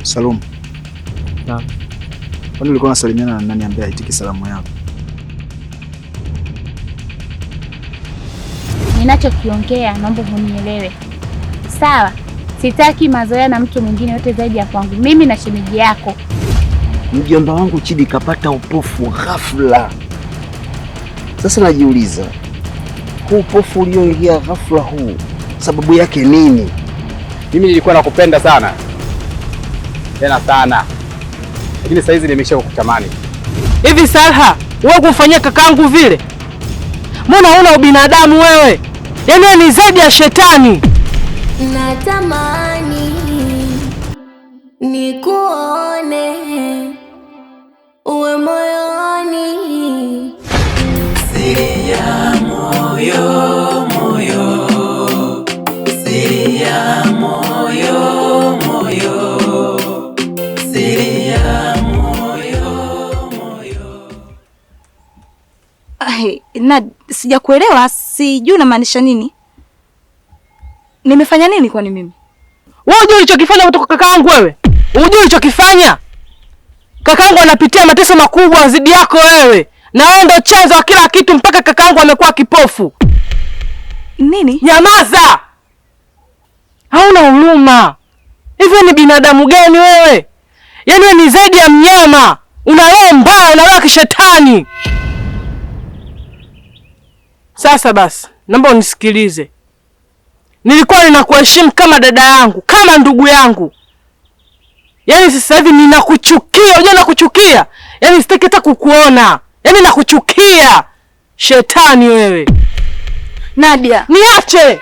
Salum. Naam. Kwani ulikuwa unasalimiana na nani ambaye haitiki salamu yako? Ninachokiongea naomba unielewe. Sawa? Sitaki mazoea na mtu mwingine yote zaidi ya kwangu mimi na shemeji yako. Mjomba wangu Chidi kapata upofu ghafla. Sasa najiuliza, huu upofu ulioingia ghafla huu sababu yake nini? Mimi nilikuwa nakupenda sana tena sana, lakini sasa hizi nimesha kukutamani. Hivi Salha, wewe kumfanyia kakaangu vile? Mbona huna ubinadamu wewe? Yaani wewe ni zaidi ya shetani. Natamani nikuone uwe moyoni. Siri ya moyo moyo, siri ya moyo moyo, siri ya moyo moyo. Ai, na sijakuelewa, sijui unamaanisha nini. Nimefanya nini kwani mimi? Wewe unajua ulichokifanya kutoka kakaangu wewe? Unajua ulichokifanya? Kakaangu anapitia mateso makubwa zidi yako wewe. Na wewe ndo chanzo wa kila kitu mpaka kakaangu amekuwa kipofu. Nini? Nyamaza! Hauna huruma. Hivi ni binadamu gani wewe? Yaani wewe ni zaidi ya mnyama. Una roho mbaya, una roho ya kishetani. Sasa basi, naomba unisikilize. Nilikuwa ninakuheshimu kama dada yangu, kama ndugu yangu. Yaani sasa hivi ninakuchukia, unajua nakuchukia? Yaani sitaki hata kukuona. Yaani nakuchukia. Shetani wewe. Nadia, Niache.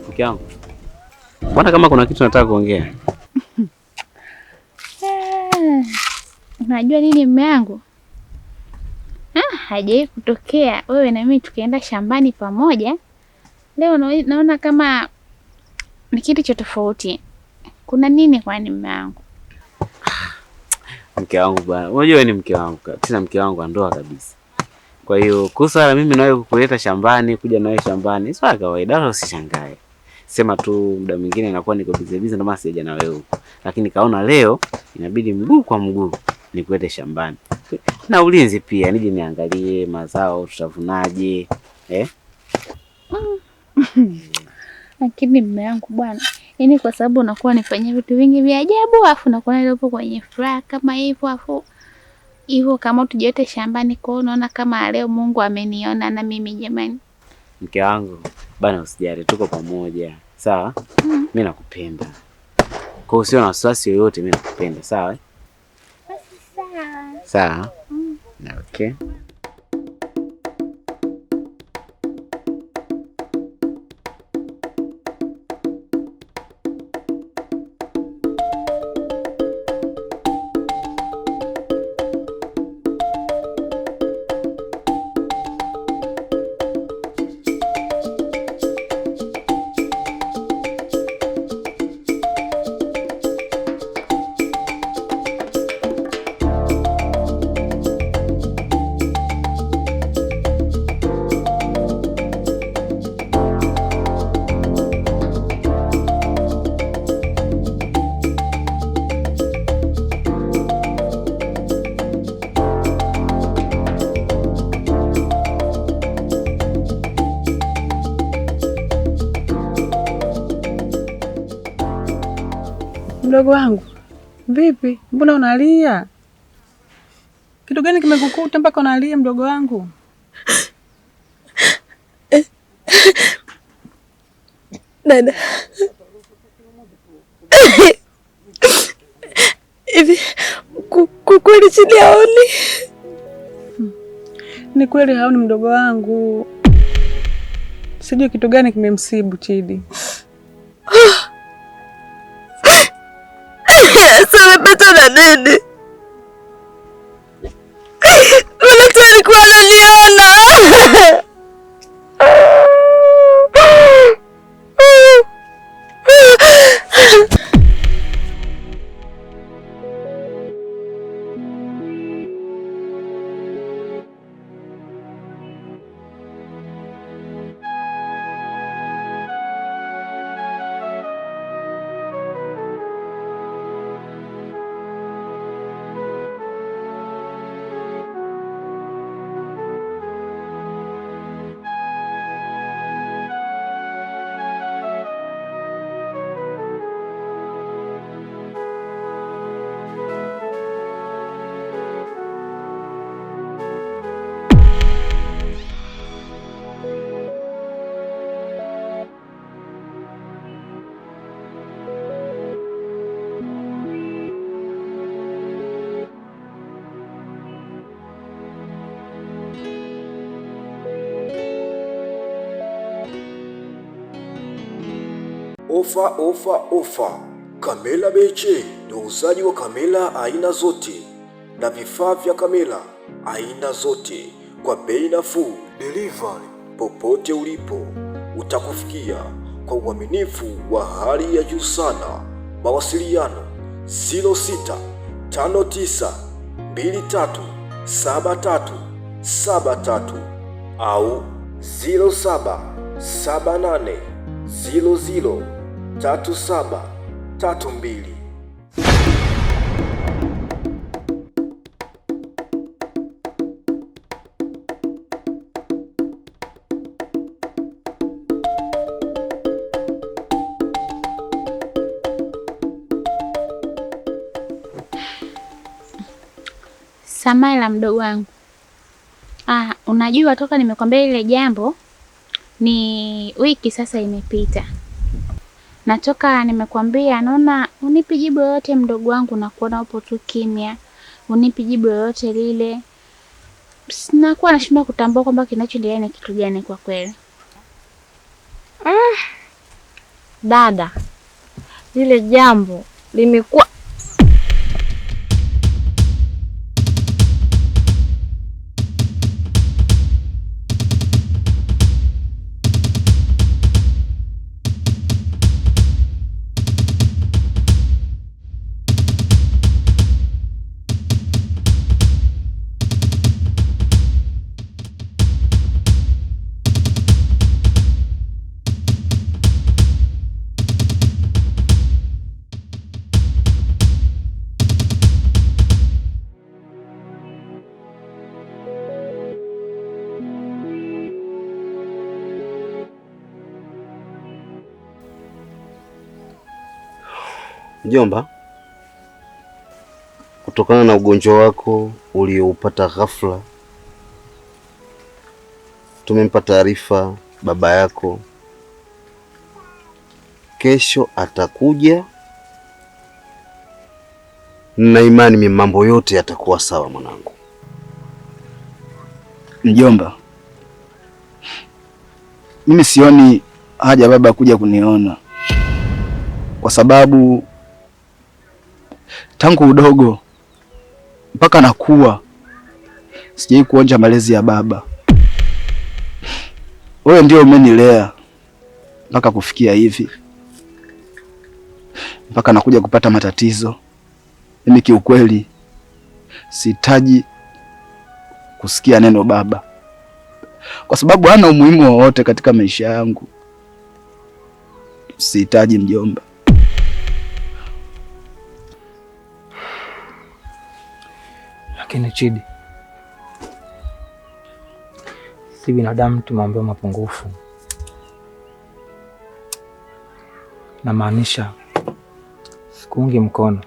Mke wangu, mbona kama kuna kitu nataka kuongea? Unajua nini mume wangu? Hajawahi kutokea wewe na mimi tukaenda shambani pamoja. Leo naona kama ni kitu cha tofauti. Kuna nini kwani mume wangu? Mke wangu bwana, unajua wewe ni mke wangu, tena mke wangu wa ndoa kabisa. Kwa hiyo kuhusu swala mimi nawe kukuleta shambani, kuja nawe shambani, swala kawaida, wala usishangae. Sema tu muda mwingine nakuwa niko busy busy, ndio maana sijaja na wewe huko. Lakini kaona leo inabidi mguu kwa mguu nikulete shambani. Na ulinzi pia, nije niangalie mazao tutavunaje. Eh? Lakini mume wangu bwana, yaani kwa sababu unakuwa unifanyia vitu vingi vya ajabu, afu nakuwa nipo kwenye furaha kama hivyo, afu hivyo kama tujiwete shambani kwao, unaona kama leo Mungu ameniona na mimi jamani. Mke wangu bana, usijali, tuko pamoja. Sawa? Mimi nakupenda. Kwa hiyo usio na wasiwasi yoyote, mimi nakupenda, sawa? Basi sawa. Sawa. Okay. Mdogo wangu, vipi? Mbona unalia? Kitu gani kimekukuta mpaka unalia mdogo wangu? Dada. Hivi kweli Chidi haoni? Ni kweli haoni mdogo wangu. Sijui kitu gani kimemsibu Chidi. Sasa amepatwa na nini? Mbona tu alikuwa ananiona? Ofa, ofa, ofa! Kamela Beche ni wauzaji wa kamera aina zote na vifaa vya kamera aina zote kwa bei nafuu. Delivery popote ulipo utakufikia kwa uaminifu wa hali ya juu sana. Mawasiliano 06 59 23 73 73 au 07 78 00 37 32. Samaila mdogo wangu. Unajua toka nimekwambia ile jambo ni wiki sasa imepita. Na toka nimekwambia naona unipi jibu lolote mdogo wangu, na kuona upo tu kimya. Unipi jibu lolote lile. Sinakuwa nashindwa kutambua kwamba kinachoendelea ni kitu gani kwa kweli. Dada, lile jambo limekuwa Mjomba, kutokana na ugonjwa wako ulioupata ghafla, tumempa taarifa baba yako. Kesho atakuja na imani mimi mambo yote yatakuwa sawa mwanangu. Mjomba, mimi sioni haja baba kuja kuniona, kwa sababu tangu udogo mpaka nakuwa sijai kuonja malezi ya baba. Wewe ndio umenilea mpaka kufikia hivi, mpaka nakuja kupata matatizo. Mimi kiukweli sihitaji kusikia neno baba, kwa sababu hana umuhimu wowote katika maisha yangu. Sihitaji mjomba. Lakini Chidi, si binadamu tumeambiwa mapungufu. Namaanisha sikuungi mkono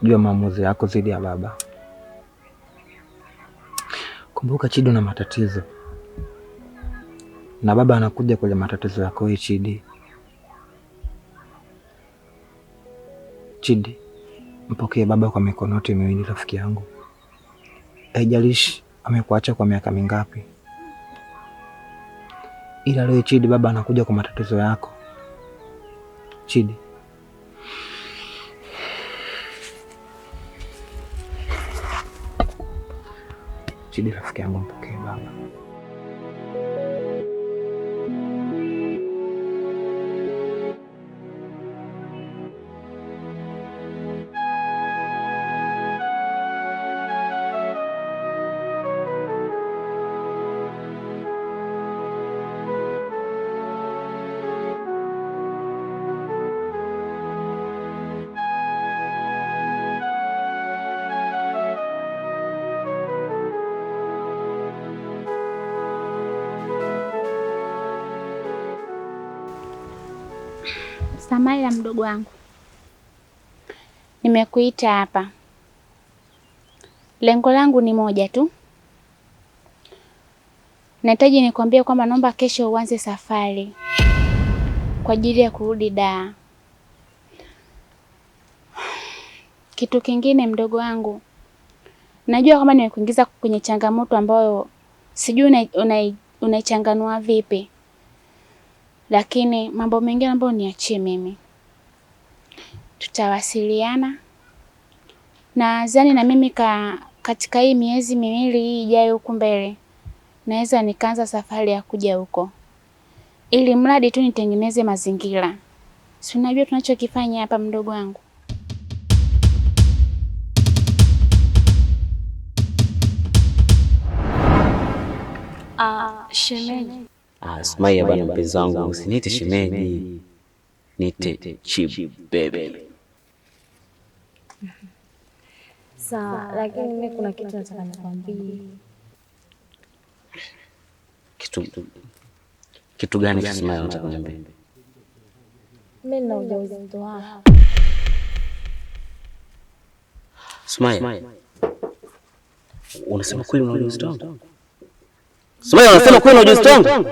juu ya maamuzi yako dhidi ya baba. Kumbuka Chidi, una matatizo na baba anakuja kwenye matatizo yako hii. Chidi, Chidi, mpokee baba kwa mikono yote miwili, rafiki yangu. Haijalishi amekuacha kwa miaka mingapi, ila leo Chidi, baba anakuja kwa matatizo yako. Chidi, Chidi rafiki yangu, mpokee baba. Samaila, mdogo wangu, nimekuita hapa, lengo langu ni moja tu. Nahitaji nikwambie kwamba naomba kesho uanze safari kwa ajili ya kurudi Dar. Kitu kingine mdogo wangu, najua kwamba nimekuingiza kwenye changamoto ambayo sijui unaichanganua vipi, lakini mambo mengine ambayo niachie mimi, tutawasiliana. Nadhani na mimi katika hii miezi miwili hii ijayo huku mbele naweza nikaanza safari ya kuja huko, ili mradi tu nitengeneze mazingira. Si unajua tunachokifanya hapa mdogo wangu. Shemeji. Sumaiya bwana, mpenzi wangu, usiniite shemeji, niite Chibu baby. Sawa, lakini mimi kuna kitu nataka nikwambie. Kitu gani Sumaiya unataka kuniambia? Mimi nina ujauzito wako. Sumaiya, unasema kweli una ujauzito wangu? Sumaiya, unasema kweli una ujauzito wangu?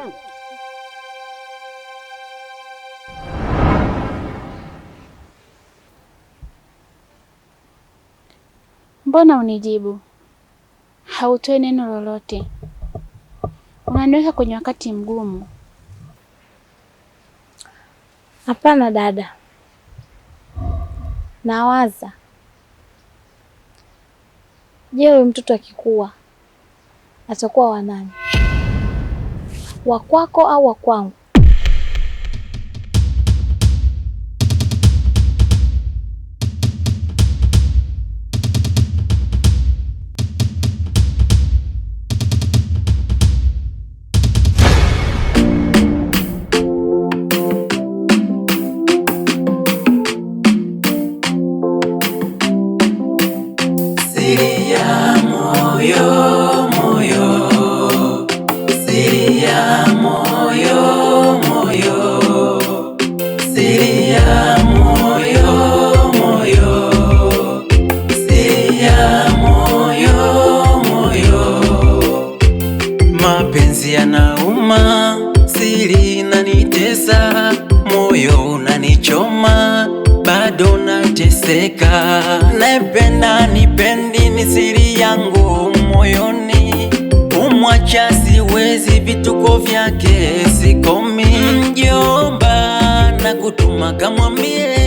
Mbona unijibu? Hautoi neno lolote. Unaniweka kwenye wakati mgumu. Hapana dada. Nawaza. Je, huyu mtoto akikua atakuwa wa nani? Wa kwako au wa kwangu? Siri ya moyo, moyo. Siri ya moyo, Unanitesa, moyo unanichoma, bado nateseka. Naipenda nipendi, ni siri yangu moyoni, kumwacha siwezi, vituko vyake sikomi. Mjomba na kutuma kamwambie